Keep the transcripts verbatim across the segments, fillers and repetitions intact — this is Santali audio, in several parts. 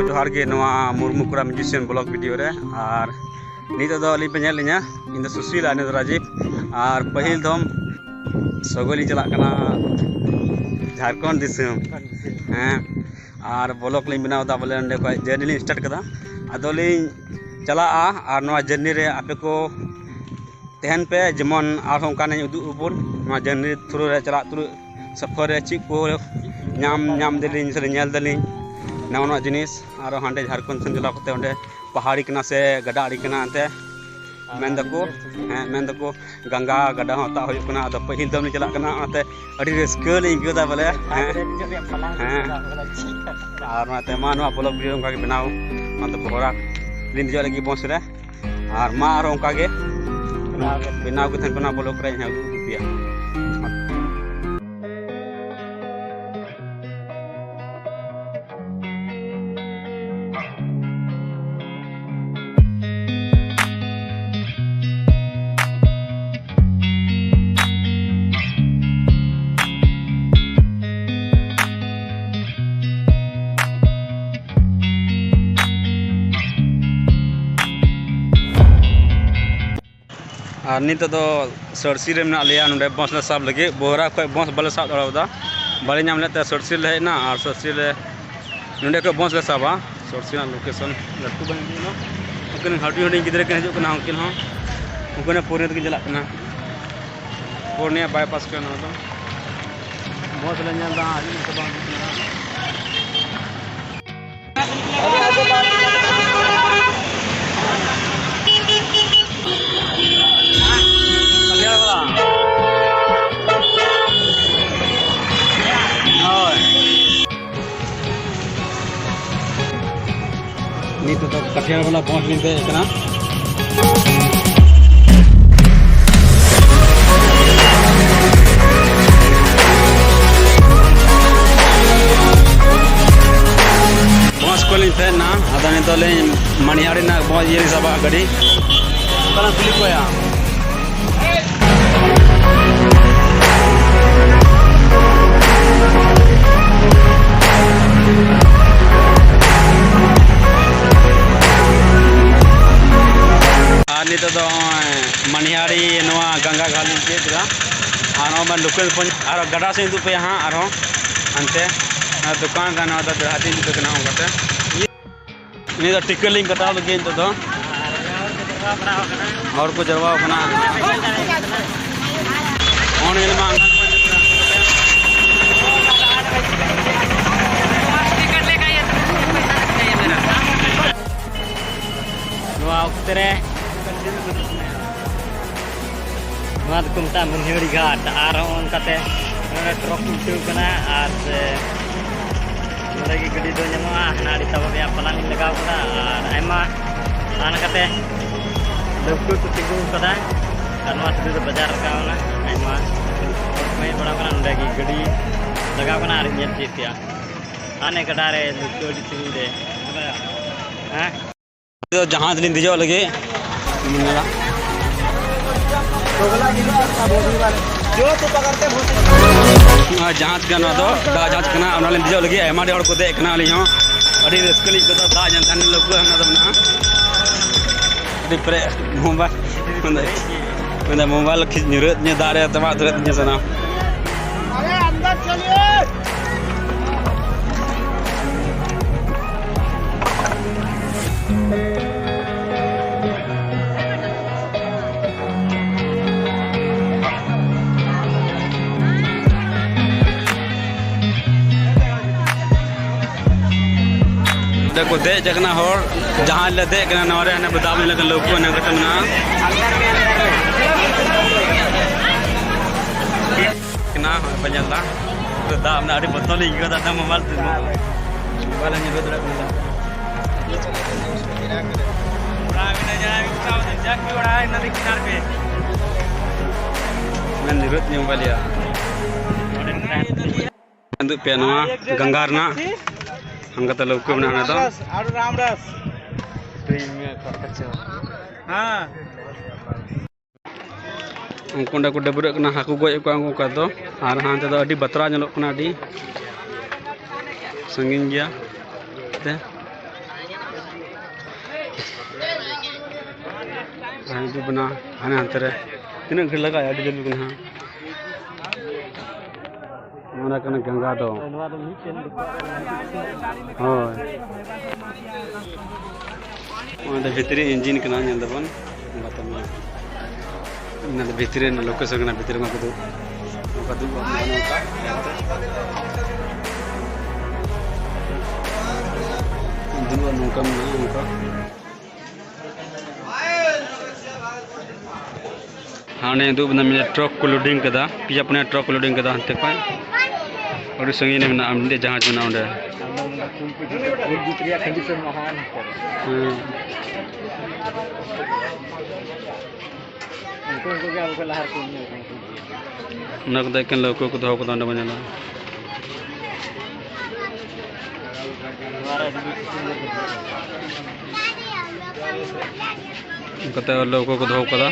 ᱡᱚᱦᱟᱨ ᱜᱮ ᱱᱚᱣᱟ ᱢᱩᱨᱢᱩ ᱠᱚᱲᱟ musician vlog video ᱨᱮ᱾ ᱟᱨ ᱱᱤᱛᱚᱜ ᱫᱚ ᱟᱹᱞᱤᱧ ᱯᱮ ᱧᱮᱞ ᱞᱤᱧᱟ, ᱤᱧ ᱫᱚ ᱥᱩᱥᱤᱞ ᱟᱨ ᱩᱱᱤ ᱫᱚ ᱨᱟᱡᱤᱵᱽ᱾ ᱟᱨ ᱯᱟᱹᱦᱤᱞ ᱫᱚᱢ ᱥᱚᱜᱚᱭ ᱞᱤᱧ ᱪᱟᱞᱟᱜ ᱠᱟᱱᱟ ᱡᱷᱟᱲᱠᱷᱚᱸᱰ ᱫᱤᱥᱚᱢ᱾ ᱦᱮᱸ, ᱟᱨ vlog ᱞᱤᱧ ᱵᱮᱱᱟᱣ ᱮᱫᱟ, ᱵᱚᱞᱮ ᱚᱸᱰᱮ ᱠᱷᱚᱡ journey ᱞᱤᱧ start ᱠᱟᱫᱟ᱾ ᱟᱫᱚ ᱞᱤᱧ ᱪᱟᱞᱟᱜᱼᱟ ᱟᱨ ᱱᱚᱣᱟ journey ᱨᱮ ᱟᱯᱮ ᱠᱚ ᱛᱟᱦᱮᱱ ᱯᱮ, ᱡᱮᱢᱚᱱ ᱟᱨᱦᱚᱸ ᱚᱱᱠᱟᱱᱟᱜ ᱤᱧ ᱩᱫᱩᱜ ᱟᱵᱚᱱ᱾ ᱱᱚᱣᱟ journey ᱛᱷᱨᱩ ᱨᱮ ᱪᱟᱞᱟᱜ ᱛᱩᱞᱩᱡ ᱥᱚᱯᱷᱚᱨ ᱨᱮ ᱪᱮᱫ ᱠᱚ ᱧᱟᱢ ᱧᱟᱢ ᱫᱟᱞᱤᱧ ᱥᱮ ᱧᱮᱞ ᱫᱟᱞᱤᱧ ᱱᱟᱣᱟ ᱱᱟᱣᱟ ᱡᱤᱱᱤᱥ᱾ ᱟᱨᱦᱚᱸ ᱦᱟᱸᱰᱮ ᱡᱷᱟᱲᱠᱷᱚᱸᱰ ᱥᱮᱱ ᱪᱟᱞᱟᱣ ᱠᱟᱛᱮ ᱚᱸᱰᱮ ᱯᱟᱦᱟᱲᱤ ᱠᱟᱱᱟ ᱥᱮ ᱜᱟᱰᱟ ᱟᱲᱮ ᱠᱟᱱᱟ ᱮᱱᱛᱮ ᱢᱮᱱ ᱫᱟᱠᱚ, ᱦᱮᱸ, ᱢᱮᱱ ᱫᱟᱠᱚ ᱜᱟᱝᱜᱟ ᱜᱟᱰᱟ ᱦᱚᱸ ᱛᱟᱜ ᱦᱩᱭᱩᱜ ᱠᱟᱱᱟ᱾ ᱟᱫᱚ ᱯᱟᱹᱦᱤᱞ ᱫᱚᱢ ᱞᱤᱧ ᱪᱟᱞᱟᱜ ᱠᱟᱱᱟ, ᱚᱱᱟᱛᱮ ᱟᱹᱰᱤ ᱨᱟᱹᱥᱠᱟᱹ ᱞᱤᱧ ᱟᱹᱭᱠᱟᱹᱣ ᱮᱫᱟ ᱵᱚᱞᱮ᱾ ᱦᱮᱸ, ᱦᱮᱸ᱾ ᱟᱨ ᱚᱱᱟᱛᱮ ᱢᱟ ᱱᱚᱣᱟ vlog video ᱚᱱᱠᱟ ᱜᱮ ᱵᱮᱱᱟᱣ, ᱚᱱᱟᱛᱮ ᱵᱚᱦᱚᱨᱟ ᱞᱤᱧ ᱫᱮᱡᱚᱜ ᱞᱟᱹᱜᱤᱫ ᱵᱚᱥ ᱨᱮ᱾ ᱟᱨ ᱢᱟ ᱟᱨᱚ ᱚᱱᱠᱟ ᱜᱮ ᱵᱮᱱᱟᱣ ᱜᱮ ᱛᱟᱦᱮᱱ ᱠᱟᱱᱟ vlog ᱨᱮ, ᱤᱧ ᱦᱚᱸ ᱟᱹᱜᱩ ᱯᱮᱭᱟ᱾ ᱟᱨ ᱱᱤᱛᱚᱜ ᱫᱚ ᱥᱟᱹᱨᱥᱤ ᱨᱮ ᱢᱮᱱᱟᱜ ᱞᱮᱭᱟ, ᱱᱚᱰᱮ ᱵᱟᱥ ᱞᱮ ᱥᱟᱵ ᱞᱟᱹᱜᱤᱫ᱾ ᱵᱚᱦᱨᱟ ᱠᱷᱚᱱ ᱵᱟᱥ ᱵᱟᱞᱮ ᱥᱟᱵ ᱫᱟᱲᱮᱭᱟᱫᱟ, ᱵᱟᱞᱮ ᱧᱟᱢ ᱞᱮᱫ ᱛᱮ ᱥᱟᱹᱨᱥᱤ ᱨᱮᱞᱮ ᱦᱮᱡ ᱮᱱᱟ᱾ ᱟᱨ ᱥᱟᱹᱨᱥᱤ ᱨᱮ ᱱᱚᱰᱮ ᱠᱷᱚᱱ ᱵᱟᱥ ᱞᱮ ᱥᱟᱵᱟ᱾ ᱥᱟᱹᱨᱥᱤ ᱨᱮᱱᱟᱜ location ᱞᱟᱹᱴᱩ ᱵᱟᱝ ᱦᱤᱡᱩᱜ ᱠᱟᱱᱟ, ᱩᱱᱠᱤᱱ ᱦᱩᱰᱤᱧ ᱦᱩᱰᱤᱧ ᱜᱤᱫᱽᱨᱟᱹ ᱠᱤᱱ ᱦᱤᱡᱩᱜ ᱠᱟᱱᱟ, ᱩᱱᱠᱤᱱ ᱦᱚᱸ ᱩᱱᱠᱤᱱ ᱦᱚᱸ ᱯᱩᱨᱱᱤᱭᱟ ᱛᱮᱠᱤᱱ ᱪᱟᱞᱟᱜ ᱠᱟᱱᱟ᱾ ᱯᱩᱨᱱᱤᱭᱟ ᱵᱟᱭᱯᱟᱥ ᱠᱟᱱᱟ ᱱᱚᱣᱟ ᱫᱚ, ᱵᱟᱥ ᱞᱮ ᱧᱮᱞ ᱮᱫᱟ ᱦᱤᱡᱩᱜ ᱠᱟᱱᱟ ᱥᱮ ᱵᱟᱝ ᱦᱤᱡᱩᱜ ᱠᱟᱱᱟ᱾ ᱱᱤᱛᱚᱜ ᱫᱚ ᱠᱟᱴᱷᱤᱭᱟᱲ ᱵᱟᱞᱟ ᱵᱟᱥ ᱞᱤᱧ ᱫᱮᱡ ᱟᱠᱟᱱᱟ᱾ ᱵᱟᱥ ᱠᱚᱞᱤᱧ ᱯᱷᱮᱰ ᱮᱱᱟ, ᱟᱫᱚ ᱱᱤᱛᱚᱜ ᱞᱤᱧ ᱢᱟᱱᱤᱦᱟᱨ ᱨᱮᱱᱟᱜ ᱵᱟᱥ ᱤᱭᱟᱹ ᱞᱤᱧ ᱥᱟᱵᱟ ᱜᱟᱹᱰᱤ᱾ ᱚᱠᱟᱨᱮᱢ ᱠᱩᱞᱤ ᱠᱚᱣᱟ? ᱫᱚ ᱱᱚᱜᱼᱚᱭ ᱢᱟᱱᱤᱦᱟᱨᱤ ᱱᱚᱣᱟ ᱜᱟᱝᱜᱟ ᱜᱷᱟᱴ ᱞᱤᱧ ᱛᱤᱭᱳᱜ ᱠᱮᱫᱟ᱾ ᱟᱨ ᱱᱚᱜᱼᱚᱭ ᱵᱮᱱ ᱞᱩᱠᱩ ᱯᱚᱧ-, ᱟᱨᱦᱚᱸ ᱜᱟᱰᱟ ᱥᱮᱫ ᱩᱫᱩᱜ ᱯᱮᱭᱟ ᱦᱟᱸᱜ, ᱟᱨᱦᱚᱸ ᱦᱟᱱᱛᱮ ᱱᱚᱣᱟ ᱫᱚᱠᱟᱱ ᱠᱟᱱᱟ, ᱱᱚᱣᱟ ᱫᱚ ᱵᱮᱲᱦᱟᱛᱤᱧ ᱩᱫᱩᱜ ᱠᱟᱱᱟ ᱚᱱᱠᱟᱛᱮ᱾ ᱱᱤᱭᱟᱹ ᱫᱚ ᱴᱤᱠᱤᱴ ᱞᱤᱧ ᱠᱟᱴᱟᱣ ᱞᱟᱹᱜᱤᱫ ᱱᱤᱛᱚᱜ ᱫᱚ᱾ ᱦᱚᱲ ᱠᱚ ᱡᱟᱨᱣᱟ ᱟᱠᱟᱱᱟ᱾ ᱦᱚᱲ ᱧᱮᱞ ᱢᱟ ᱱᱚᱣᱟ ᱚᱠᱛᱮ ᱨᱮ ᱱᱚᱣᱟ ᱫᱚᱠᱚ ᱢᱮᱛᱟᱜᱼᱟ ᱢᱩᱱᱦᱤᱭᱟᱹᱲᱤ ᱜᱷᱟᱴ᱾ ᱟᱨ ᱦᱚᱸ ᱚᱱᱠᱟᱛᱮ ᱱᱚᱰᱮ ᱴᱨᱚᱠ ᱩᱞᱴᱟᱹᱣ ᱠᱟᱱᱟ ᱟᱨ ᱥᱮ ᱱᱚᱰᱮ ᱜᱮ ᱜᱟᱹᱰᱤ ᱫᱚ ᱧᱟᱢᱚᱜᱼᱟ᱾ ᱦᱟᱱᱟ ᱟᱹᱰᱤ ᱛᱟᱵᱚ ᱨᱮᱭᱟᱜ ᱯᱟᱞᱟᱝ ᱤᱧ ᱞᱟᱜᱟᱣ ᱠᱟᱫᱟ ᱟᱨ ᱟᱭᱢᱟ ᱦᱟᱱᱟ ᱠᱟᱛᱮ ᱞᱟᱹᱣᱠᱟᱹ ᱠᱚ ᱛᱤᱸᱜᱩ ᱠᱟᱫᱟ᱾ ᱟᱨ ᱱᱚᱣᱟ ᱥᱤᱫᱷᱟᱹ ᱫᱚ ᱵᱟᱡᱟᱨ ᱨᱟᱠᱟᱵ ᱮᱱᱟ᱾ ᱟᱭᱢᱟ ᱦᱚᱲ ᱠᱚ ᱦᱮᱡ ᱵᱟᱲᱟᱣ ᱠᱟᱱᱟ᱾ ᱱᱚᱰᱮ ᱜᱮ ᱜᱟᱹᱰᱤ ᱞᱟᱜᱟᱣ ᱠᱟᱱᱟ ᱟᱨ ᱤᱧ ᱧᱮᱞ ᱪᱮᱫ ᱠᱮᱜᱼᱟ᱾ ᱦᱟᱱᱮ ᱜᱟᱰᱟ ᱨᱮ ᱞᱟᱹᱣᱠᱟᱹ ᱟᱹᱰᱤ ᱥᱟᱺᱜᱤᱧ ᱨᱮ᱾ ᱦᱮᱸ? ᱡᱟᱦᱟᱡᱽ ᱞᱤᱧ ᱫᱮᱡᱚᱜ ᱞᱟᱹᱜᱤᱫ᱾ ᱱᱚᱣᱟ ᱡᱟᱦᱟᱡᱽ ᱠᱟᱱᱟ, ᱱᱚᱣᱟ ᱫᱚ ᱫᱟᱜ ᱡᱟᱦᱟᱡᱽ ᱠᱟᱱᱟ᱾ ᱚᱱᱟ ᱞᱤᱧ ᱫᱮᱡᱚᱜ ᱞᱟᱹᱜᱤᱫ᱾ ᱟᱭᱢᱟ ᱰᱷᱮᱨ ᱦᱚᱲ ᱠᱚ ᱫᱮᱡ ᱠᱟᱱᱟ, ᱟᱹᱞᱤᱧ ᱦᱚᱸ ᱟᱹᱰᱤ ᱨᱟᱹᱥᱠᱟᱹ ᱞᱤᱧ ᱟᱹᱭᱠᱟᱹᱣ ᱫᱟ᱾ ᱫᱟᱜ ᱧᱮᱞ ᱛᱟᱦᱮᱱ ᱞᱟᱹᱣᱠᱟᱹ ᱦᱟᱱᱟ ᱫᱚ ᱢᱮᱱᱟᱜᱼᱟ᱾ ᱟᱹᱰᱤ ᱯᱮᱨᱮᱡ ᱢᱳᱵᱟᱭᱤᱞ, ᱢᱮᱱᱫᱟ, ᱢᱮᱱᱫᱟ ᱢᱳᱵᱟᱭᱤᱞ ᱠᱷᱤᱡ ᱧᱩᱨᱦᱟᱹᱜ ᱛᱤᱧᱟᱹ ᱫᱟᱜ ᱨᱮ, ᱛᱟᱢᱟᱜ ᱩᱛᱟᱹᱨᱚᱜ ᱛᱤᱧᱟᱹ ᱥᱟᱱᱟᱢ᱾ ᱚᱸᱰᱮ ᱠᱚ ᱫᱮᱡ ᱟᱠᱟᱱᱟ ᱦᱚᱲ, ᱡᱟᱦᱟᱸ ᱨᱮᱞᱮ ᱫᱮᱡ ᱟᱠᱟᱱᱟ, ᱱᱚᱣᱟ ᱨᱮ ᱦᱟᱱᱮ ᱫᱟᱜ ᱧᱩ ᱞᱮᱠᱟ ᱞᱟᱹᱣᱠᱟᱹ ᱚᱱᱟ ᱠᱟᱛᱮ ᱢᱮᱱᱟᱜᱼᱟ᱾ ᱠᱟᱱᱟ, ᱦᱚᱸᱜᱼᱚᱭ ᱯᱮ ᱧᱮᱞ ᱮᱫᱟ, ᱫᱟᱜ ᱢᱮᱱᱟᱜᱼᱟ, ᱟᱹᱰᱤ ᱵᱚᱛᱚᱨ ᱞᱤᱧ ᱟᱹᱭᱠᱟᱹᱣ ᱮᱫᱟ, ᱢᱳᱵᱟᱭᱤᱞ ᱛᱮ, ᱢᱳᱵᱟᱭᱤᱞ ᱧᱩᱨᱦᱟᱹ ᱫᱟᱲᱮᱭᱟᱜ ᱠᱟᱱᱟ᱾ ᱢᱮᱱ ᱧᱩᱨᱦᱟᱹᱜ ᱛᱤᱧᱟᱹ ᱢᱳᱵᱟᱭᱤᱞ ᱭᱟ᱾ ᱩᱫᱩᱜ ᱯᱮᱭᱟ ᱱᱚᱣᱟ ᱜᱟᱝᱜᱟ ᱨᱮᱱᱟᱜ ᱦᱟᱱᱠᱟᱛᱮ ᱞᱟᱹᱣᱠᱟᱹ ᱢᱮᱱᱟᱜᱼᱟ ᱚᱸᱰᱮ ᱫᱚ᱾ ᱦᱮᱸ᱾ ᱩᱱᱠᱩ ᱚᱸᱰᱮ ᱠᱚ ᱰᱟᱹᱵᱽᱨᱟᱹᱜ ᱠᱟᱱᱟ, ᱦᱟᱹᱠᱩ ᱜᱚᱡ ᱮᱫ ᱠᱚᱣᱟ ᱩᱱᱠᱩ ᱚᱱᱠᱟ ᱫᱚ᱾ ᱟᱨ ᱦᱟᱱᱛᱮ ᱫᱚ ᱟᱹᱰᱤ ᱵᱟᱛᱨᱟᱣ ᱧᱮᱞᱚᱜ ᱠᱟᱱᱟ, ᱟᱹᱰᱤ ᱥᱟᱺᱜᱤᱧ ᱜᱮᱭᱟ ᱛᱮ᱾ ᱦᱤᱡᱩᱜ ᱠᱟᱱᱟ ᱦᱟᱱᱮ ᱦᱟᱱᱛᱮ ᱨᱮ᱾ ᱛᱤᱱᱟᱹᱜ ᱜᱷᱟᱹᱲᱤᱡ ᱞᱟᱜᱟᱜᱼᱟ? ᱟᱹᱰᱤ ᱡᱚᱞᱫᱤ ᱠᱟᱱᱟ ᱦᱟᱸᱜ᱾ ᱱᱚᱣᱟ ᱠᱟᱱᱟ ᱜᱟᱝᱜᱟ ᱫᱚ᱾ ᱱᱚᱣᱟ ᱫᱚ ᱢᱤᱫᱴᱮᱱ ᱫᱚ ᱦᱳᱭ᱾ ᱚᱱᱟ ᱫᱚ ᱵᱷᱤᱛᱨᱤ engine ᱠᱟᱱᱟ, ᱧᱮᱞ ᱫᱟᱵᱚᱱ᱾ ᱚᱱᱟ ᱫᱚ ᱵᱷᱤᱛᱨᱤ ᱨᱮᱱᱟᱜ location ᱠᱟᱱᱟ, ᱵᱷᱤᱛᱨᱤ ᱨᱮ ᱚᱱᱟ ᱠᱚᱫᱚ ᱱᱚᱝᱠᱟ ᱫᱩᱲᱩᱵ ᱟᱠᱟᱱᱟ, ᱱᱚᱝᱠᱟ᱾ ᱫᱩᱲᱩᱵ ᱱᱚᱝᱠᱟ ᱢᱮᱱᱟᱜᱼᱟ, ᱱᱚᱝᱠᱟ᱾ ᱦᱟᱱᱮ ᱫᱩᱲᱩᱵ ᱮᱱᱟ, ᱢᱮᱱᱟ ᱴᱨᱟᱠ ᱠᱚ loading ᱠᱟᱫᱟ, ᱯᱮᱭᱟ ᱯᱩᱱᱭᱟ ᱴᱨᱟᱠ ᱠᱚ loading ᱠᱟᱫᱟ ᱦᱟᱱᱛᱮ ᱠᱷᱚᱱ᱾ ᱟᱹᱰᱤ ᱥᱟᱺᱜᱤᱧ ᱨᱮ ᱢᱮᱱᱟᱜᱼᱟ, ᱢᱤᱫᱴᱮᱡ ᱡᱟᱦᱟᱡᱽ ᱢᱮᱱᱟᱜᱼᱟ ᱚᱸᱰᱮ᱾ ᱦᱮᱸ᱾ ᱩᱱᱠᱩ ᱩᱱᱠᱩ ᱜᱮ ᱟᱵᱚ ᱠᱚ ᱞᱟᱦᱟ ᱨᱮᱠᱚ ᱧᱮᱞ ᱠᱚᱣᱟ᱾ ᱚᱱᱟ ᱠᱚᱫᱚ ᱮᱠᱮᱱ ᱞᱟᱹᱣᱠᱟᱹ ᱠᱚ ᱫᱚᱦᱚ ᱠᱟᱫᱟ ᱚᱸᱰᱮ ᱵᱚᱱ ᱧᱮᱞᱟ᱾ ᱚᱱᱠᱟᱛᱮ ᱞᱟᱹᱣᱠᱟᱹ ᱠᱚ ᱫᱚᱦᱚ ᱠᱟᱫᱟ᱾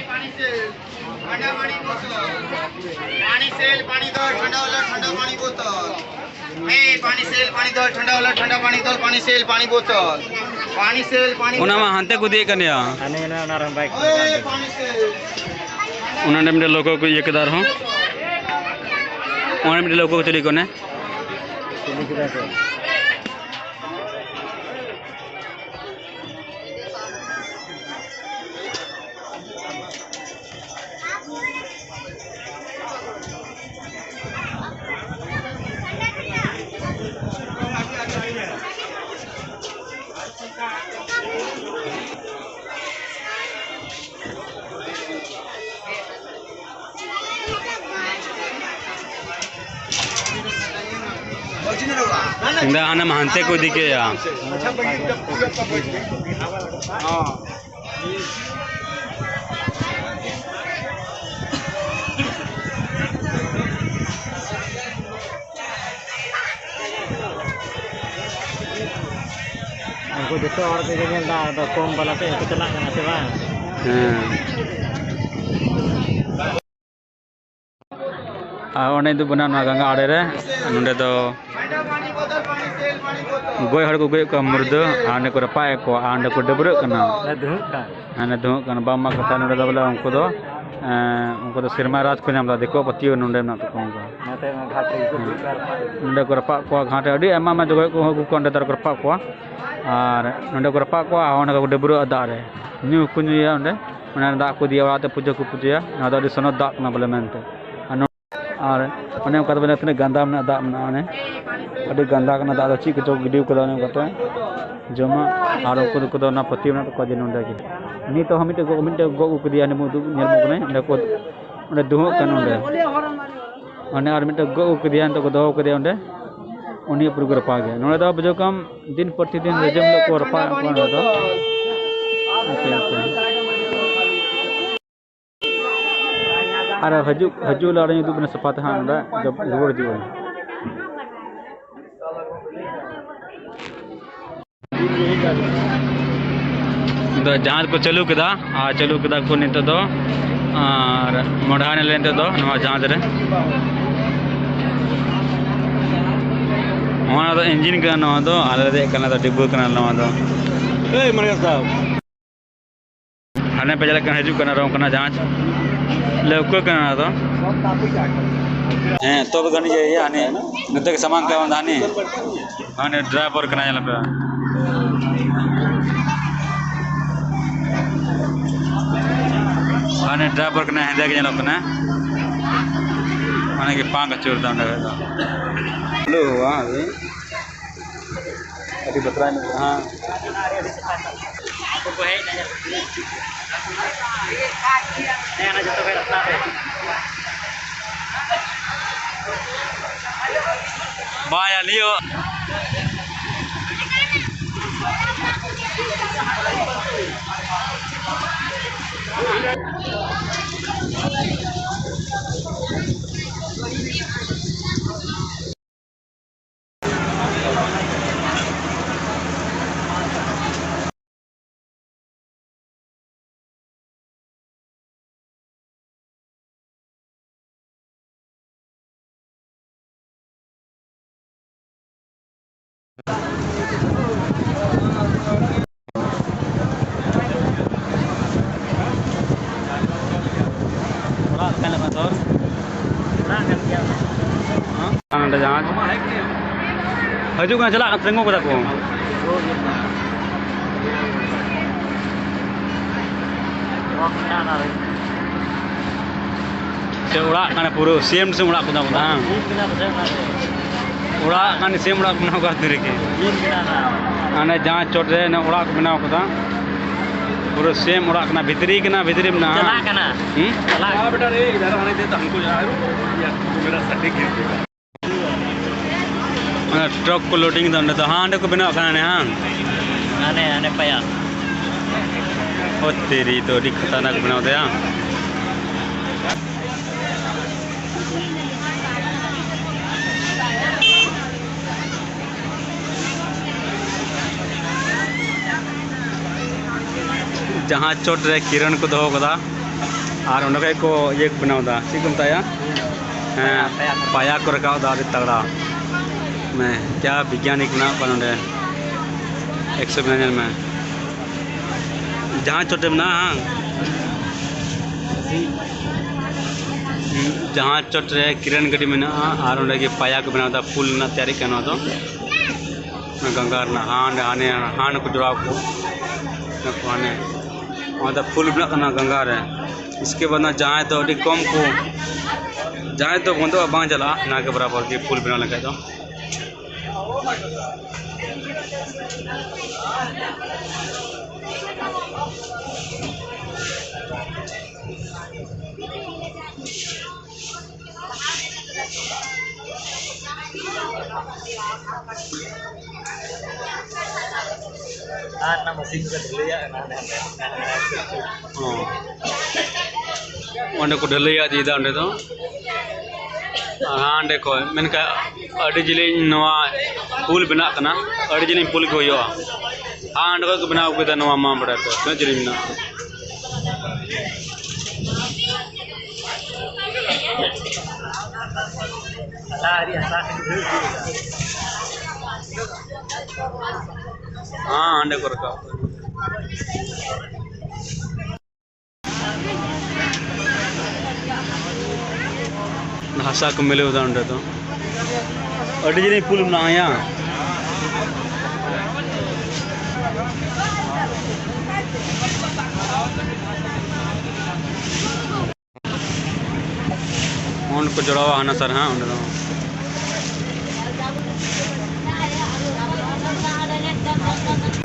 पानी सेल, पानी दो, ठंडा वाला ठंडा पानी बोतल। ए, पानी सेल, पानी दो, ठंडा वाला ठंडा पानी दो, पानी सेल, पानी बोतल। पानी सेल, पानी ᱚᱱᱟ ᱢᱟ ᱦᱟᱱᱛᱮ ᱠᱚ ᱤᱫᱤᱭᱮᱫ ᱠᱟᱱ ᱭᱟ᱾ ᱦᱟᱱᱮ ᱢᱮᱱᱟᱜᱼᱟ, ᱚᱱᱟ ᱨᱮ ᱵᱟᱭᱤᱠ ᱚᱱᱟ ᱱᱚᱰᱮ ᱢᱤᱫᱴᱮᱱ ᱞᱳᱜᱳ ᱠᱚ ᱤᱭᱟᱹ ᱠᱮᱫᱟ ᱟᱨᱦᱚᱸ᱾ ᱚᱱᱟ ᱢᱤᱫᱴᱮᱱ ᱞᱳᱜᱳ ᱠᱚ ᱪᱟᱹᱞᱩᱭᱮᱫ ᱠᱚ ᱚᱱᱮ᱾ ᱪᱤᱞᱤ ᱠᱮᱫᱟ ᱠᱚ? ᱤᱧ ᱫᱚ ᱦᱟᱱᱮᱢ ᱦᱟᱱᱛᱮ ᱠᱚ ᱤᱫᱤ ᱠᱮᱭᱟ᱾ ᱩᱱᱠᱩ ᱡᱚᱛᱚ ᱦᱚᱲ ᱛᱮᱜᱮ ᱧᱮᱞ ᱫᱟ, ᱟᱫᱚ ᱠᱚᱢ ᱵᱟᱞᱟ ᱥᱮᱫ ᱦᱚᱸᱠᱚ ᱪᱟᱞᱟᱜ ᱠᱟᱱᱟ ᱥᱮ ᱵᱟᱝ? ᱦᱮᱸ᱾ ᱟᱨ ᱚᱸᱰᱮ ᱫᱚ ᱵᱚᱱᱟ ᱱᱚᱣᱟ ᱜᱟᱝᱜᱟ ᱟᱲᱮ ᱨᱮ, ᱱᱚᱸᱰᱮ ᱫᱚ ᱜᱚᱡ ᱦᱚᱲ ᱠᱚ ᱜᱚᱡ ᱠᱚᱣᱟ ᱢᱩᱨᱫᱟᱹ, ᱟᱨ ᱚᱸᱰᱮ ᱠᱚ ᱨᱟᱯᱟᱜ ᱮᱫ ᱠᱚᱣᱟ, ᱟᱨ ᱚᱸᱰᱮ ᱠᱚ ᱰᱟᱹᱵᱽᱨᱟᱹᱜ ᱠᱟᱱᱟ᱾ ᱦᱮᱸ, ᱫᱷᱩᱣᱟᱹᱜ ᱠᱟᱱ᱾ ᱦᱟᱱᱮ ᱫᱷᱩᱣᱟᱹᱜ ᱠᱟᱱᱟ᱾ ᱵᱟᱝᱢᱟ ᱠᱟᱛᱷᱟ ᱱᱚᱰᱮ ᱫᱚ ᱵᱚᱞᱮ ᱩᱱᱠᱩ ᱫᱚ, ᱮᱸ, ᱩᱱᱠᱩ ᱫᱚ ᱥᱮᱨᱢᱟ ᱨᱟᱡᱽ ᱠᱚ ᱧᱟᱢ ᱮᱫᱟ, ᱫᱤᱠᱩᱣᱟᱜ ᱯᱟᱹᱛᱭᱟᱹᱣ ᱱᱚᱰᱮ ᱢᱮᱱᱟᱜ ᱛᱟᱠᱚᱣᱟ ᱚᱱᱠᱟ᱾ ᱱᱚᱛᱮ ᱢᱟ ᱜᱷᱟᱴ ᱨᱮᱜᱮ ᱠᱚ ᱦᱮᱸ᱾ ᱫᱩᱲᱩᱵ ᱠᱟᱱ᱾ ᱱᱚᱰᱮ ᱠᱚ ᱨᱟᱯᱟᱜ ᱠᱚᱣᱟ, ᱜᱷᱟᱴ ᱨᱮ ᱟᱹᱰᱤ ᱟᱭᱢᱟ ᱟᱭᱢᱟ ᱡᱚᱜᱚᱡ ᱠᱚ ᱟᱹᱜᱩ ᱠᱚᱣᱟ, ᱚᱸᱰᱮ ᱫᱚ ᱟᱨ ᱠᱚ ᱨᱟᱯᱟᱜ ᱠᱚᱣᱟ᱾ ᱟᱨ ᱱᱚᱰᱮ ᱠᱚ ᱨᱟᱯᱟᱜ ᱠᱚᱣᱟ, ᱟᱨ ᱚᱸᱰᱮ ᱠᱚ ᱰᱟᱹᱵᱽᱨᱟᱹᱜᱼᱟ ᱫᱟᱜ ᱨᱮ, ᱧᱩ ᱦᱚᱸᱠᱚ ᱧᱩᱭᱟ ᱚᱸᱰᱮ᱾ ᱚᱱᱟ ᱫᱟᱜ ᱠᱚ ᱤᱫᱤᱭᱟ ᱚᱲᱟᱜ ᱛᱮ, ᱯᱩᱡᱟᱹ ᱠᱚ ᱯᱩᱡᱟᱹᱭᱟ, ᱱᱚᱣᱟ ᱫᱚ ᱟᱹᱰᱤ ᱥᱚᱱᱚᱛ ᱫᱟᱜ ᱠᱟᱱᱟ ᱵᱚᱞᱮ ᱢᱮᱱᱛᱮ᱾ ᱟᱨ ᱱᱚ-, ᱟᱨ ᱚᱱᱮ ᱚᱱᱠᱟ ᱛᱮ ᱵᱚᱞᱮ ᱛᱤᱱᱟᱹᱜ ᱜᱟᱱᱫᱟ ᱢᱮᱱᱟᱜᱼᱟ ᱫᱟᱜ ᱢᱮᱱᱟᱜᱼᱟ, ᱚᱱᱮ ᱟᱹᱰᱤ ᱜᱟᱱᱫᱟ ᱠᱟᱱᱟ ᱫᱟᱜ ᱫᱚ, ᱪᱮᱫ ᱠᱚᱪᱚ ᱠᱚ ᱜᱤᱰᱤ ᱠᱟᱫᱟ ᱚᱱᱮ ᱚᱱᱠᱟᱛᱮ ᱡᱚᱢᱟᱜ᱾ ᱟᱨ ᱩᱱᱠᱩ ᱫᱚᱠᱚ ᱫᱚ ᱚᱱᱟ ᱯᱟᱹᱛᱭᱟᱹᱣ ᱢᱮᱱᱟᱜ ᱛᱟᱠᱚᱣᱟ ᱡᱮ ᱱᱚᱸᱰᱮ ᱜᱮ ᱱᱤᱛᱚᱜ ᱦᱚᱸ ᱢᱤᱫᱴᱮᱡ ᱜᱚᱜ, ᱢᱤᱫᱴᱮᱡ ᱜᱚᱜ ᱟᱹᱜᱩ ᱠᱮᱫᱮᱭᱟ, ᱦᱟᱱᱮ ᱢᱩ-, ᱧᱮᱞ ᱢᱩ ᱠᱟᱱᱟᱭ ᱚᱸᱰᱮ ᱠᱚ, ᱚᱸᱰᱮ ᱫᱩᱦᱟᱹᱜ ᱠᱟᱱᱟ ᱚᱸᱰᱮ᱾ ᱚᱱᱮ ᱟᱨ ᱢᱤᱫᱴᱮᱡ ᱜᱚᱜ ᱟᱹᱜᱩ ᱠᱮᱫᱮᱭᱟ, ᱱᱤᱛᱚᱜ ᱠᱚ ᱫᱚᱦᱚ ᱠᱟᱫᱮᱭᱟ ᱚᱸᱰᱮ, ᱩᱱᱤ ᱯᱩᱨᱟᱹ ᱠᱚ ᱨᱟᱯᱟᱜ ᱜᱮᱭᱟ᱾ ᱱᱚᱸᱰᱮ ᱫᱚ ᱵᱩᱡᱷᱟᱹᱣ ᱠᱟᱢ ᱫᱤᱱ ᱯᱨᱚᱛᱤᱫᱤᱱ ᱨᱮᱡᱮᱢ ᱦᱤᱞᱳᱜ ᱠᱚ ᱨᱟᱯᱟᱜ ᱠᱚᱣᱟ ᱱᱚᱸᱰᱮ ᱫᱚ᱾ ᱟᱯᱮ ᱟᱯᱮ᱾ ᱟᱨ ᱦᱤᱡᱩᱜ, ᱦᱤᱡᱩᱜ ᱦᱤᱞᱳᱜ ᱟᱨᱚᱧ ᱩᱫᱩᱜ ᱵᱮᱱᱟ ᱥᱟᱯᱷᱟ ᱛᱮ ᱦᱟᱸᱜ ᱱᱚᱸᱰᱮ ᱡᱚᱵ-, ᱨᱩᱣᱟᱹᱲ ᱦᱤᱡᱩᱜ ᱟᱹᱧ᱾ ᱫᱚ ᱡᱟᱦᱟᱡᱽ ᱠᱚ ᱪᱟᱹᱞᱩ ᱠᱮᱫᱟ, ᱟᱨ ᱪᱟᱹᱞᱩ ᱠᱮᱫᱟ ᱠᱚ ᱱᱤᱛᱚᱜ ᱫᱚ, ᱟᱨ ᱢᱚᱰᱦᱟ ᱮᱱᱟᱞᱮ ᱱᱤᱛᱚᱜ ᱫᱚ ᱱᱚᱣᱟ ᱡᱟᱦᱟᱡᱽ ᱨᱮ᱾ ᱱᱚᱣᱟ ᱫᱚ engine ᱠᱟᱱᱟ, ᱱᱚᱣᱟ ᱫᱚ ᱟᱞᱮ ᱫᱮᱡ ᱠᱟᱱᱟ, ᱫᱚ ᱰᱤᱵᱟᱹ ᱠᱟᱱᱟ ᱱᱚᱣᱟ ᱫᱚ᱾ ᱮᱭ ᱢᱟᱱᱮ ᱥᱟᱵ᱾ ᱦᱟᱱᱮ ᱯᱮ ᱪᱟᱞᱟᱜ ᱠᱟᱱᱟ, ᱦᱤᱡᱩᱜ ᱠᱟᱱᱟ ᱟᱨᱚ ᱚᱱᱠᱟᱱᱟᱜ ᱡᱟᱦᱟᱡᱽ᱾ ᱞᱟᱹᱣᱠᱟᱹ ᱠᱟᱱᱟ ᱚᱱᱟ ᱫᱚ᱾ ᱦᱮᱸ, ᱛᱚᱵᱮ ᱜᱟᱱ ᱜᱮ ᱤᱭᱟᱹ, ᱦᱟᱱᱮ ᱱᱚᱛᱮ ᱜᱮ ᱥᱟᱢᱟᱝ ᱠᱟᱜ ᱦᱟᱱᱮ᱾ ᱦᱟᱱᱮ driver ᱠᱟᱱᱟᱭ, ᱧᱮᱞ ᱯᱮ᱾ ᱦᱟᱱᱮ driver ᱠᱟᱱᱟᱭ, ᱦᱮᱸᱫᱮ ᱜᱮ ᱧᱮᱞᱚᱜ ᱠᱟᱱᱟ᱾ ᱚᱱᱟ ᱜᱮ ᱯᱟᱸᱠ ᱟᱹᱪᱩᱨ ᱫᱟ ᱚᱸᱰᱮ ᱠᱷᱚᱡ ᱫᱚ᱾ ᱦᱮᱞᱳ, ᱦᱮᱸ᱾ ᱟᱹᱰᱤ ᱵᱟᱛᱨᱟᱣ ᱧᱚᱜ ᱠᱟᱱᱟ᱾ ᱵᱟᱭᱟ ᱱᱤᱭᱟᱹ᱾ ᱦᱤᱡᱩᱜ ᱠᱟᱱᱟ, ᱪᱟᱞᱟᱜ ᱠᱟᱱᱟ, ᱛᱤᱸᱜᱩ ᱠᱟᱫᱟ ᱠᱚ᱾ ᱥᱮ ᱚᱲᱟᱜ ᱠᱟᱱᱟ ᱯᱩᱨᱟᱹ, ᱥᱮᱢ ᱴᱩ ᱥᱮᱢ ᱚᱲᱟᱜ ᱠᱚ ᱵᱮᱱᱟᱣ ᱠᱟᱫᱟ, ᱵᱟᱝ? ᱚᱲᱟᱜ ᱠᱟᱱᱟ, ᱥᱮᱢ ᱚᱲᱟᱜ ᱠᱚ ᱵᱮᱱᱟᱣ ᱠᱟᱫᱟ ᱛᱤ ᱨᱮᱜᱮ᱾ ᱦᱟᱱᱮ ᱡᱟᱦᱟᱸ ᱪᱚᱴ ᱨᱮ ᱚᱱᱮ ᱚᱲᱟᱜ ᱠᱚ ᱵᱮᱱᱟᱣ ᱠᱟᱫᱟ, ᱯᱩᱨᱟᱹ ᱥᱮᱢ ᱚᱲᱟᱜ ᱠᱟᱱᱟ, ᱵᱷᱤᱛᱨᱤ ᱠᱟᱱᱟ, ᱵᱷᱤᱛᱨᱤ ᱢᱮᱱᱟᱜᱼᱟ᱾ ᱪᱟᱞᱟᱜ ᱠᱟᱱᱟ᱾ ᱦᱩᱸ? ᱪᱟᱞᱟᱜ ᱠᱟᱱᱟ᱾ ᱚᱱᱟ ᱴᱨᱟᱠ ᱠᱚ ᱞᱳᱰᱤᱝ ᱫᱟ ᱚᱸᱰᱮ ᱫᱚ᱾ ᱦᱟᱸ, ᱚᱸᱰᱮ ᱠᱚ ᱵᱮᱱᱟᱣ ᱠᱟᱱᱟ ᱦᱟᱸ᱾ ᱦᱟᱱᱮ, ᱦᱟᱱᱮ ᱯᱟᱭᱟ᱾ ᱚ ᱛᱮᱨᱤ, ᱛᱚ ᱟᱹᱰᱤ ᱠᱷᱟᱛᱟᱨᱱᱟᱠ ᱠᱚ ᱵᱮᱱᱟᱣ ᱫᱟ ᱦᱟᱸ᱾ ᱡᱟᱦᱟᱸ ᱪᱚᱴ ᱨᱮ ᱠᱤᱨᱟᱹᱱ ᱠᱚ ᱫᱚᱦᱚ ᱠᱟᱫᱟ, ᱟᱨ ᱚᱸᱰᱮ ᱠᱷᱚᱡ ᱠᱚ ᱤᱭᱟᱹ ᱠᱚ ᱵᱮᱱᱟᱣ ᱫᱟ, ᱪᱮᱫ ᱠᱚ ᱢᱮᱛᱟᱜᱼᱟ? ᱦᱮᱸ, ᱯᱟᱭᱟ ᱠᱚ ᱨᱟᱠᱟᱵ ᱫᱟ, ᱟᱹᱰᱤ ᱛᱟᱜᱲᱟ᱾ ᱢᱮ, ᱠᱭᱟ ᱵᱤᱜᱽᱜᱟᱱᱤᱠ ᱢᱮᱱᱟᱜ ᱠᱚᱣᱟ ᱱᱚᱰᱮ᱾ ᱮᱠᱥᱚ ᱢᱮᱱᱟᱜᱼᱟ, ᱧᱮᱞ ᱢᱮ᱾ ᱡᱟᱦᱟᱸ ᱪᱚᱴ ᱨᱮ ᱢᱮᱱᱟᱜᱼᱟ, ᱦᱟᱝ? ᱡᱟᱦᱟᱸ ᱪᱚᱴ ᱨᱮ ᱠᱨᱮᱱ ᱜᱟᱹᱰᱤ ᱢᱮᱱᱟᱜᱼᱟ, ᱟᱨ ᱚᱸᱰᱮ ᱜᱮ ᱯᱟᱭᱟ ᱠᱚ ᱵᱮᱱᱟᱣ ᱫᱟ, ᱯᱩᱞ ᱨᱮᱱᱟᱜ ᱛᱮᱭᱟᱨᱤᱜ ᱠᱟᱱᱟ ᱱᱚᱣᱟ ᱫᱚ᱾ ᱜᱟᱝᱜᱟ ᱨᱮᱱᱟᱜ ᱦᱟᱸᱰᱮ, ᱦᱟᱱᱮ, ᱦᱟᱸᱰᱮ ᱠᱚ ᱡᱚᱲᱟᱣ ᱠᱚ᱾ ᱦᱟᱱᱮ, ᱚᱱᱟ ᱫᱚ ᱯᱩᱞ ᱵᱮᱱᱟᱜ ᱠᱟᱱᱟ ᱜᱟᱝᱜᱟ ᱨᱮ᱾ ᱤᱥᱠᱮ ᱵᱟᱫ ᱱᱟ ᱡᱟᱦᱟᱸᱭ ᱫᱚ ᱟᱹᱰᱤ ᱠᱚᱢ ᱠᱚ, ᱡᱟᱦᱟᱸᱭ ᱫᱚ ᱵᱚᱱᱫᱚᱜᱼᱟ, ᱵᱟᱝ ᱪᱟᱞᱟᱜᱼᱟ, ᱚᱱᱟ ᱜᱮ ᱵᱚᱨᱟᱵᱚᱨ ᱜᱮ ᱯᱩᱞ ᱵᱮᱱᱟᱣ ᱞᱮᱱᱠᱷᱟᱡ ᱫᱚ᱾ ᱟᱨ ᱚᱱᱟ ᱢᱮᱥᱤᱱ ᱠᱚ ᱰᱷᱟᱹᱞᱟᱹᱭᱟᱜ ᱠᱟᱱᱟ, ᱦᱟᱸᱰᱮ, ᱦᱟᱸᱰᱮ, ᱦᱟᱸᱰᱮ᱾ ᱦᱚᱸ᱾ ᱚᱸᱰᱮ ᱠᱚ ᱰᱷᱟᱹᱞᱟᱹᱭ ᱤᱫᱤᱭᱮᱫᱟ ᱚᱸᱰᱮ ᱫᱚ᱾ ᱟᱨ ᱦᱟᱸᱰᱮ ᱠᱷᱚᱡ, ᱢᱮᱱᱠᱷᱟᱱ ᱟᱹᱰᱤ ᱡᱤᱞᱤᱧ ᱱᱚᱣᱟ ᱯᱩᱞ ᱵᱮᱱᱟᱜ ᱠᱟᱱᱟ, ᱟᱹᱰᱤ ᱡᱤᱞᱤᱧ ᱯᱩᱞ ᱜᱮ ᱦᱩᱭᱩᱜᱼᱟ᱾ ᱦᱟᱸᱰᱮ ᱠᱷᱚᱡ ᱠᱚ ᱵᱮᱱᱟᱣ ᱟᱹᱜᱩ ᱠᱮᱫᱟ, ᱱᱚᱣᱟ ᱢᱟ ᱵᱟᱰᱟᱭ ᱯᱮ ᱛᱤᱱᱟᱹᱜ ᱡᱤᱞᱤᱧ ᱢᱮᱱᱟᱜᱼᱟ᱾ ᱦᱮᱸ, ᱦᱟᱸᱰᱮ ᱠᱚ ᱨᱟᱠᱟᱵ᱾ ᱦᱟᱥᱟ ᱠᱚ ᱢᱤᱞᱟᱹᱣ ᱮᱫᱟ ᱚᱸᱰᱮ ᱫᱚ᱾ ᱟᱹᱰᱤ ᱡᱤᱞᱤᱧ ᱯᱩᱞ ᱢᱮᱱᱟᱜᱼᱟ, ᱭᱟ᱾ ᱚᱸᱰᱮ ᱠᱚ ᱡᱚᱲᱟᱣᱟ ᱦᱟᱱᱟ ᱥᱟᱨ ᱦᱟᱸᱜ, ᱚᱸᱰᱮ ᱫᱚ᱾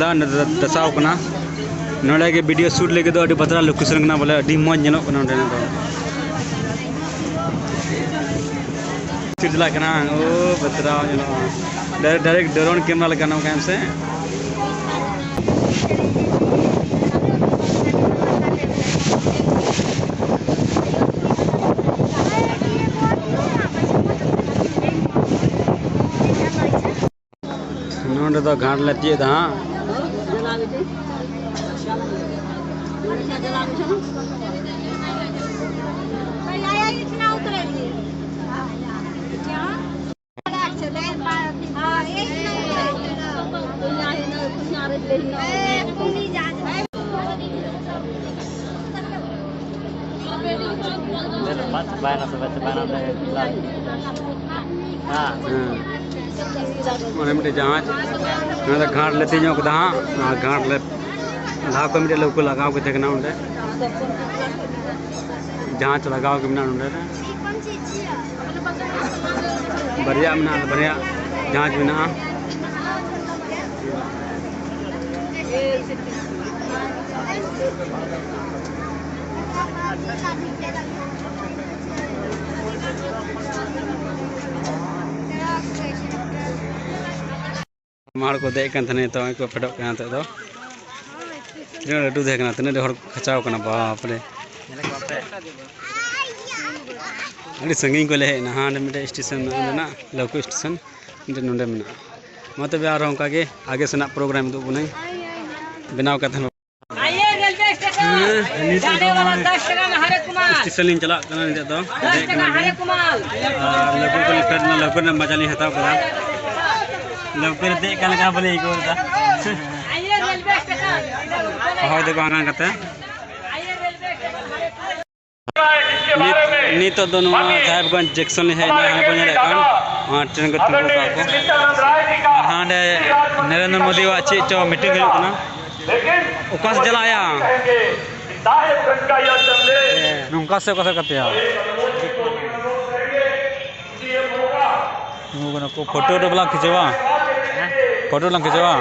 ᱫᱟ-, ᱫᱟ-, ᱫᱟᱥᱟᱣ ᱠᱟᱱᱟ᱾ ᱱᱚᱰᱮ ᱜᱮ video shoot ᱞᱟᱹᱜᱤᱫ ᱫᱚ ᱟᱹᱰᱤ ᱵᱟᱛᱨᱟᱣ location ᱠᱟᱱᱟ, ᱵᱚᱞᱮ ᱟᱹᱰᱤ ᱢᱚᱡᱽ ᱧᱮᱞᱚᱜ ᱠᱟᱱᱟ ᱱᱚᱰᱮ ᱫᱚ᱾ ᱪᱮᱫ ᱪᱟᱞᱟᱜ ᱠᱟᱱᱟ? ᱳ, ᱵᱟᱛᱨᱟᱣ ᱧᱮᱞᱚᱜᱼᱟ᱾ ᱰᱟᱭᱨᱮᱠᱴ, ᱰᱟᱭᱨᱮᱠᱴ drone camera ᱞᱮᱠᱟ ᱱᱚᱝᱠᱟ ᱮᱢ ᱥᱮ? ᱱᱚᱰᱮ ᱫᱚ ᱜᱷᱟᱴ ᱞᱮ ᱛᱤᱭᱳᱜ ᱮᱫᱟ ᱦᱟᱸᱜ᱾ ᱵᱟᱭ ᱱᱟᱥᱮ, ᱵᱟᱭ ᱱᱟᱥᱮ, ᱵᱟᱭ ᱱᱟᱥᱮ᱾ ᱦᱮᱸ᱾ ᱦᱮᱸ᱾ ᱚᱱᱮ ᱢᱤᱫᱴᱮᱡ ᱡᱟᱦᱟᱡᱽ, ᱱᱚᱰᱮ ᱜᱷᱟᱴ ᱞᱮ ᱛᱤᱧᱚᱜ ᱠᱮᱫᱟ ᱦᱟᱸᱜ, ᱟᱨ ᱜᱷᱟᱴ ᱞᱮ ᱞᱟᱦᱟ ᱠᱷᱚᱱ ᱢᱤᱫᱴᱮᱡ ᱞᱟᱹᱣᱠᱟᱹ ᱞᱟᱜᱟᱣ ᱠᱟᱛᱮ ᱠᱟᱱᱟ ᱚᱸᱰᱮ᱾ ᱡᱟᱦᱟᱡᱽ ᱞᱟᱜᱟᱣ ᱜᱮ ᱢᱮᱱᱟᱜᱼᱟ ᱱᱚᱰᱮ ᱨᱮ᱾ ᱵᱟᱨᱭᱟ ᱢᱮᱱᱟᱜᱼᱟ, ᱵᱟᱨᱭᱟ ᱡᱟᱦᱟᱡᱽ ᱢᱮᱱᱟᱜᱼᱟ᱾ ᱟᱭᱢᱟ ᱦᱚᱲ ᱠᱚ ᱫᱮᱡ ᱠᱟᱱ ᱛᱟᱦᱮᱱᱟ, ᱱᱤᱛᱚᱜ ᱱᱚᱜᱼᱚᱭ ᱠᱚ ᱯᱷᱮᱰᱚᱜ ᱠᱟᱱᱟ᱾ ᱱᱤᱛᱚᱜ ᱫᱚ ᱛᱤᱱᱟᱹᱜ ᱞᱟᱹᱴᱩ ᱛᱟᱦᱮᱸ ᱠᱟᱱᱟ, ᱛᱤᱱᱟᱹᱜ ᱰᱷᱮᱨ ᱦᱚᱲ ᱠᱚ ᱠᱷᱟᱪᱟᱣ ᱠᱟᱱᱟ, ᱵᱟᱯ ᱨᱮ᱾ ᱟᱹᱰᱤ ᱥᱟᱺᱜᱤᱧ ᱠᱷᱚᱱ ᱞᱮ ᱦᱮᱡ ᱮᱱᱟ᱾ ᱦᱟᱸᱰᱮ ᱢᱤᱫᱴᱮᱡ station ᱢᱮᱱᱟᱜᱼᱟ, ᱞᱟᱹᱣᱠᱟᱹ station ᱢᱤᱫᱴᱮᱡ ᱱᱚᱰᱮ ᱢᱮᱱᱟᱜᱼᱟ᱾ ᱢᱟ ᱛᱚᱵᱮ ᱟᱨᱦᱚᱸ ᱚᱱᱠᱟ ᱜᱮ ᱟᱜᱮ ᱥᱮᱱᱟᱜ program ᱩᱫᱩᱜ ᱵᱚᱱᱟᱹᱧ ᱵᱮᱱᱟᱣ ᱠᱟᱛᱮ᱾ ᱦᱮᱸ, ᱱᱤᱛᱚᱜ ᱫᱚ ᱱᱚᱜᱼᱚᱭ station ᱞᱤᱧ ᱪᱟᱞᱟᱜ ᱠᱟᱱᱟ ᱱᱤᱛᱚᱜ ᱫᱚ᱾ ᱫᱮᱡ ᱠᱟᱱᱟᱞᱤᱧ᱾ ᱟᱨ ᱞᱟᱹᱣᱠᱟᱹ ᱠᱷᱚᱱ ᱯᱷᱮᱰ ᱮᱱᱟ, ᱞᱟᱹᱣᱠᱟᱹ ᱨᱮᱱᱟᱜ ᱢᱟᱡᱟ ᱞᱤᱧ ᱦᱟᱛᱟᱣ ᱠᱮᱫᱟ᱾ ᱞᱟᱹᱣᱠᱟᱹ ᱨᱮ ᱫᱮᱡ ᱠᱟᱱ ᱞᱮᱠᱟ ᱵᱚᱞᱮ ᱟᱹᱭᱠᱟᱹᱣ ᱮᱫᱟ᱾ ᱦᱚᱭ ᱫᱚᱠᱚ ᱦᱟᱱᱟ ᱠᱟᱛᱮ᱾ ᱱᱤᱛ-, ᱱᱤᱛᱚᱜ ᱫᱚ ᱱᱚᱣᱟ ᱥᱟᱦᱮᱵᱽᱜᱚᱸᱡᱽ junction ᱞᱤᱧ ᱦᱮᱡ ᱮᱱᱟ, ᱦᱟᱱᱮ ᱵᱚᱱ ᱧᱮᱞᱮᱫ ᱠᱟᱱ᱾ ᱟᱨ ᱴᱨᱮᱱ ᱠᱚ ᱛᱤᱸᱜᱩ ᱟᱠᱟᱫ ᱠᱚ᱾ ᱟᱨ ᱦᱟᱸᱰᱮ ᱱᱚᱨᱮᱱᱫᱨᱚ ᱢᱳᱫᱤᱣᱟᱜ ᱪᱮᱫ ᱪᱚ ᱢᱤᱴᱤᱝ ᱦᱩᱭᱩᱜ ᱠᱟᱱᱟ᱾ ᱚᱠᱟ ᱥᱮᱫ ᱪᱟᱞᱟᱜ ᱟᱭᱟ? ᱱᱚᱝᱠᱟ ᱥᱮ ᱚᱠᱟ ᱥᱮᱫ ᱠᱟᱛᱮᱭᱟ? ᱛᱤᱸᱜᱩ ᱠᱟᱱᱟ ᱠᱚ, ᱯᱷᱳᱴᱳ ᱵᱟᱞᱟᱝ ᱠᱷᱤᱪᱟᱹᱣᱟ᱾ ᱯᱷᱳᱴᱳ ᱞᱟᱝ ᱠᱷᱤᱪᱟᱹᱣᱟ᱾